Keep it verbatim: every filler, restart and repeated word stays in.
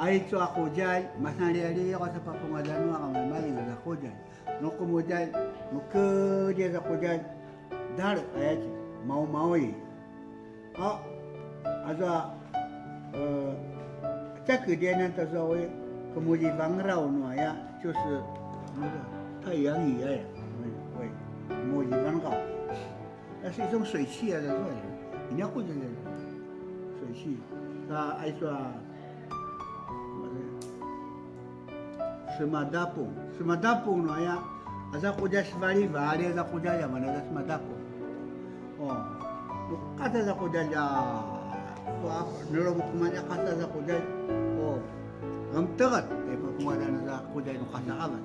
Aicu a qudjalj, masan lialia a sa papungadan nua, a malimali a qudjalj. Nu qemudjalj, nu kedri a qudjalj, dale, aya, maumau i. A, aza, e, 这个点呢，他说会，qemudji vangrau nu aya, 就是那个太阳雨 aya, 会，会，qemudji vangrau. 那是一种水汽啊，在这里，人家或者是水汽，他还说啊，什么 semadapung, semadapung nu aya, aza qudjalj sevalivali, aza qudjalj a mana aza semadapung. O, nu qasa aza qudjalj a, nu lumukuman a qasa aza qudjalj, o, ngemeteqet, e, papungadan aza qudjalj nu qasa avan.